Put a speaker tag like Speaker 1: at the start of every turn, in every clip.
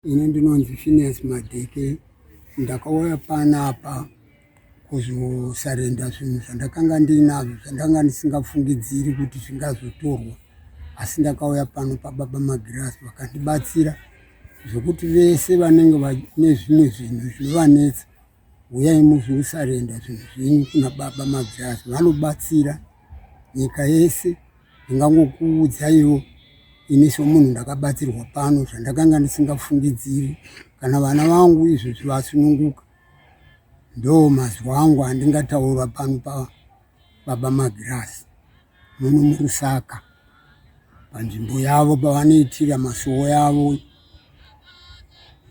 Speaker 1: Ini ndinonzi Phineas Madheke, ndakauya panapa kuzosarenda zvinhu zvandakanga ndiinazvo zvandanga ndisingafungidziri kuti zvingazotorwa, asi ndakauya pano pababa Magirazi vakandibatsira zvokuti vese vanenge vane zvimwe zvinhu zvinovanetsa huyai muzosarenda zvinhu zvenyu kuna baba Magirazi, vanobatsira nyika yese. Ndingangokuudzaiwo ini somunhu ndakabatsirwa pano zvandakanga ndisingafungidziri kana vana vangu izvozvi vasununguka ndo mazwi angu andingataura pano pababa Magirasi muno muRusaka panzvimbo yavo pavanoitira masuwo yavo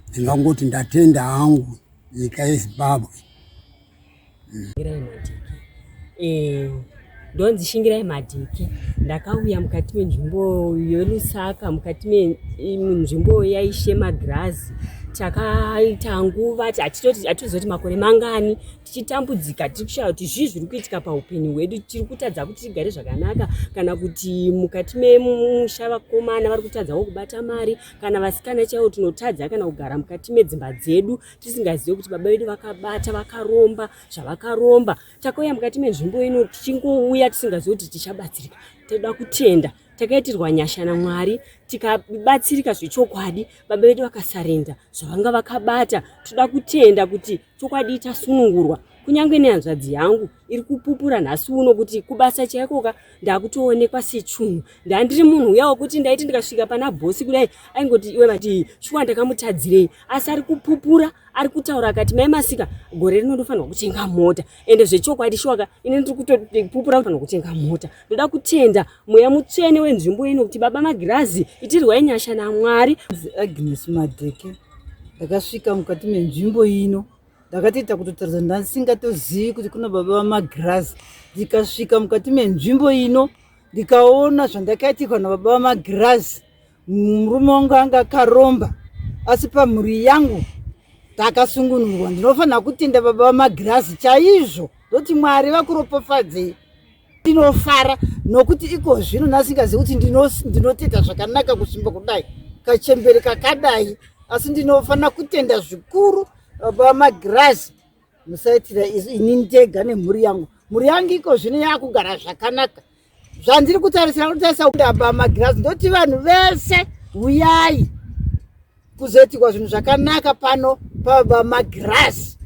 Speaker 1: ndingangoti ndatenda hangu nyika yeZimbabwe.
Speaker 2: Eh, ndonzi Shingirai Madhiki. Ndakauya mukati menzvimbo yeLusaka, mukati menzvimbo yaIshe Magirazi. Takaita nguva hatitozoti makore mangani tichitambudzika, tiri kushaya kuti zvii zviri kuitika paupenyu hwedu. Tiri kutadza kuti tigare zvakanaka, kana kuti mukati memusha vakomana vari kutadzawo kubata mari, kana vasikana chaivo tinotadza kana kugara mukati medzimba dzedu tisingazive kuti baba vedu vakabata vakaromba zvavakaromba. Takauya mukati menzvimbo ino tichingouya tisingazive kuti tichabatsirika. Toda kutenda, takaitirwa nyasha naMwari tikabatsirika zvechokwadi. Baba vedu vakasarenda zvavanga vakabata. Toda kutenda kuti chokwadi tasunungurwa. Kunyange nehanzvadzi yangu iri kupupura nhasi uno kuti kubasa chaikoka ndakutoonekwa sechunhu. Ndandiri munhu uya wekuti ndaiti ndikasvika pana bhosi kudai aingoti iwe mati shuwa ndakamutadzirei, asi ari kupupura, ari kutaura akati mai Masika gore rino ndofanirwa kutenga mota. Ende zvechokwadi shuwaka ini ndiri kutopupura kufanirwa kutenga mota. Ndoda kutenda mweya mutsvene wenzvimbo ino kuti baba Magirazi itirwai nyasha naMwari.
Speaker 3: Agnes Madheke, ndakasvika mukati menzvimbo ino ndakatoita kutotaridza ndasingatozivi kuti kuna baba vaMagirazi. Ndikasvika mukati menzvimbo ino ndikaona zvandakaitirwa nababa vaMagirazi. Murume wangu anga akaromba, asi pamhuri yangu takasungunurwa. Ndinofanira kutenda baba vaMagirazi chaizvo, ndoti Mwari vakuropafadzei. Ndinofara nokuti iko zvino ndasingazivi kuti ndinotenda zvakanaka kusvimba kudai kachembere kakadai, asi ndinofanira kutenda zvikuru baba vaMagirazi. Musaitira ini ndega nemhuri yangu. Mhuri yangu iko zvino yakugara zvakanaka. Zvandiri kutarisira kutarisa baba Magirazi, ndoti vanhu vese huyai kuzoitirwa zvinhu zvakanaka pano pababa Magirazi.